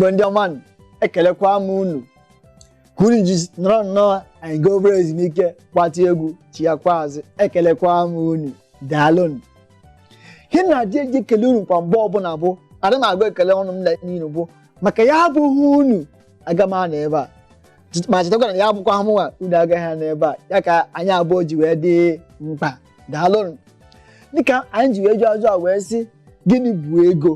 Igbo ndị ọma, ekelekwa m unu ka unu ji nọrọ nnọọ anyị gaa obere ezumike, gbatị egwu, chiakwa azụ. Ekelekwa m unu, daalụnụ. Ihe na-adị eji ekele unu kwa mgbe ọbụla bụ adị m agụ ekele ọnụ m niile bụ maka ya abụghị unu aga m anọ ebe a, ma chetakwa na ya abụkwa mụnwa unu agaghị anọ ebe a, ya ka anyị abụọ ji wee dị mkpa. Daalụnụ. Dịka anyị ji wee jụọ ajụ a wee sị, gịnị bụ ego?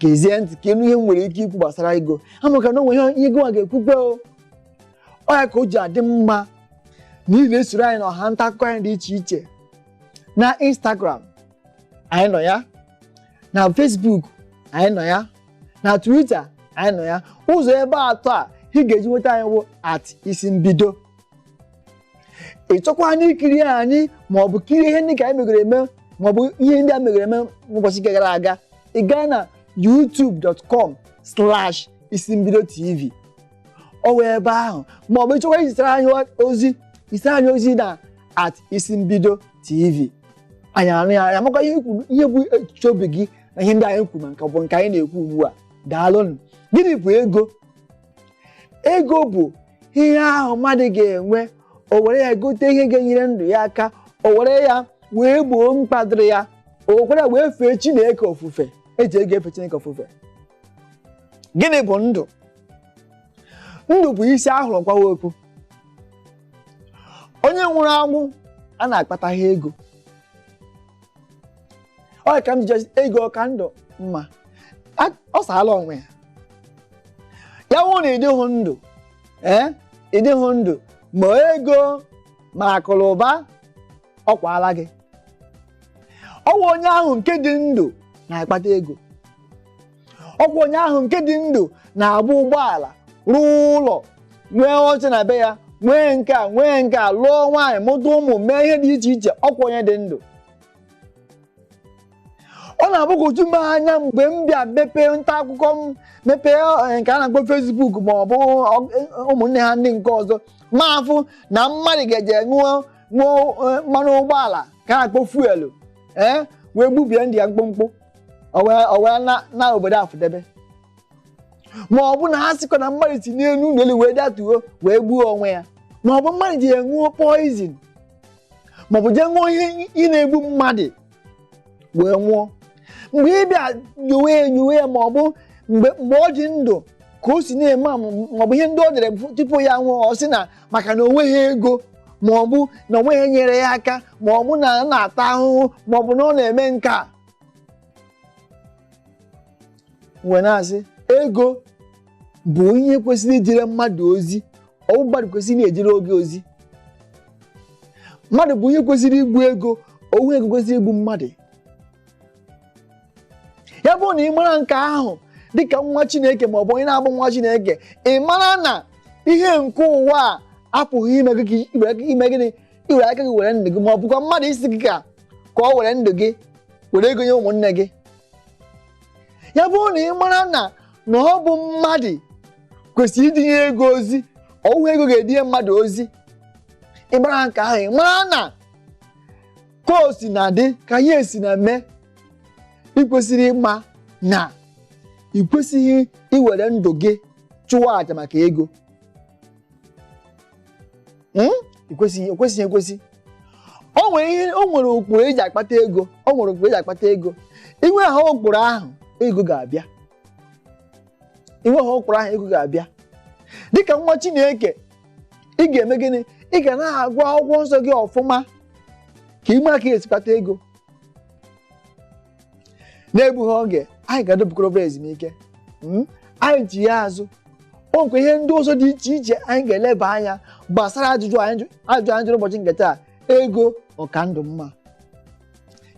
Gezie ntị ka ịnụ ihe m nwere ike ikwu gbasara ego, amaka na onwe ihe ego a ga-ekwukwe. O ọ ya ka o ji adị mma na ị na-esoro anyị n'ọha nta akụkọ anyị dị iche iche. Na Instagram anyị nọ ya, na Facebook anyị nọ ya, na Twitter anyị nọ ya. Ụzọ ebe atọ a ị ga-eji nweta anyị bụ @isimbido. Ị chọkwa anyị ikiri anyị maọbụ kirie ihe ndị ka anyị megoro eme maọbụ ihe ndị a megoro eme n'ụbọchị nke gara aga, ị gaa na youtube.com/isimbidotv, ọ wee ebe ahụ. Maọbụ ịchọkwa izitere anyị ozi, zitere anyị ozi na @isimbidotv. Anyị anụ ya, anyị amakwa ihe ikwu, ihe bụ echiche obi gị na ihe ndị anyị kwuru, ma nke ọ bụ nke anyị na-ekwu ugbu a. Daalụnụ. Gịnị bụ ego? Ego bụ ihe ahụ mmadụ ga-enwe, o were ya gote ihe ga-enyere ndụ ya aka, o were ya wee gboo mkpa dịrị ya, o wekwara ya wee fee Chineke ofufe. Eji ego efe Chineke ofufe. Gịnị bụ ndụ? Ndụ bụ isi ahụrụ nkwawa okwu. Onye nwụrụ anwụ a na-akpataghị ego. Ọ ka m ji ego ka ndụ mma. Ọ saala onwe ya. Ya wụ na ịdịghị ndụ, ee, ịdịghị ndụ, ma ego ma akụrụ ụba ọ kwaala gị. Ọwụ onye ahụ nke dị ndụ na-akpata ego, ọkwa onye ahụ nke dị ndụ na-agba ụgbọala, rụọ ụlọ, nwee oche na be ya, nwee nke a, nwee nke a, lụọ nwaanyị, mụta ụmụ, mee ihe dị iche iche. Ọkwa onye dị ndụ. Ọ na-agbagwoju m anya mgbe m bịa mepee nta akụkọ m, mepee nke a na-akpọ Facebook ma ọ bụ ụmụnne ha ndị nke ọzọ, ma afụ na mmadụ ga-eje ṅụọ ṅụọ mmanụ ụgbọala ka a na-akpọ fuel, ee, wee gbubie ndị ya mkpụmkpụ, o wee na obodo afụdebe, ma ọ bụ na ha sịkwa na mmadụ si n'elu ụlọ elu wee datuo wee gbuo onwe ya, ma ọ bụ mmadụ ji ṅụọ poison, ma ọ bụ jee ṅụọ ihe ị na-egbu mmadụ wee nwụọ. Mgbe ị bịa nyowe enyowe ya, ma ọ bụ mgbe ọ dị ndụ ka o si na-eme, ma ọ bụ ihe ndị o dere tupu ya nwụọ, ọ sị na maka na o nweghị ego, ma ọ bụ na o nweghị nyere ya aka, ma ọ bụ na ọ na-ata ahụhụ, ma ọ bụ na ọ na-eme nke a, wee na-asị ego bụ ihe kwesịrị ijere mmadụ ozi. Ọ bụ mmadụ kwesịrị na-ejere oge ozi. Mmadụ bụ ihe kwesịrị igbu ego, onwe ego kwesịrị igbu mmadụ. Ya bụrụ na ị mara nke ahụ dịka nwa Chineke ma ọ bụ onye na-abụ nwa Chineke, ị mara na ihe nke ụwa a apụghị ime gị ka ime gịnị, iwere aka gị were ndụ gị, ma ọ bụkwa mmadụ isi gị ka ọ were ndụ gị were ego nye ụmụnne gị. Ya bụrụ na ị mara na ọ bụ mmadụ kwesịrị idinye ego ozi, ọwụwa ego ga-edinye mmadụ ozi, ị mara nke ahụ, ị mara na ka o si na dị, ka ihe esi na mee, ị kwesịrị ịma na ị kwesịghị iwere ndụ gị chụwa àjà maka ego. Ị kwesịghị ekwesị. O nwere ihe, o nwere ụkpụrụ eji akpata ego, o nwere ụkpụrụ eji akpata ego. Inwe ha ụkpụrụ ahụ, ego ga-abịa. Inwe ha ụkpụrụ ahụ, ego ga-abịa. Dịka nwa Chineke, ị ga-eme gịnị? Ị ga na-agụ akwụkwọ nsọ gị ọfụma ka ị mara ka ị ga-esi kpata ego. Na-egbughị oge, anyị ga-adọbukọrọ obere ezumike. Anyị ji ya azụ. O nwekwa ihe ndị ọzọ dị iche iche anyị ga-eleba anya gbasara ajụjụ anyị jụrụ ụbọchị nke taa: ego ọ ka ndụ mma?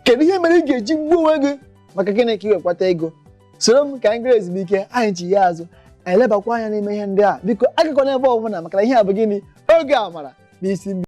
Kedu ihe mere ị ga-eji gbuo onwe gị maka gịnị ka ị wekwata ego? Soro m ka anyị gara ezumike, anyị ji ya azụ, anyị elebakwa anya n'ime ihe ndị a. Biko agakọ n'ebe ọbụla, maka na ihe a bụ gịnị? Oge amara n'isi.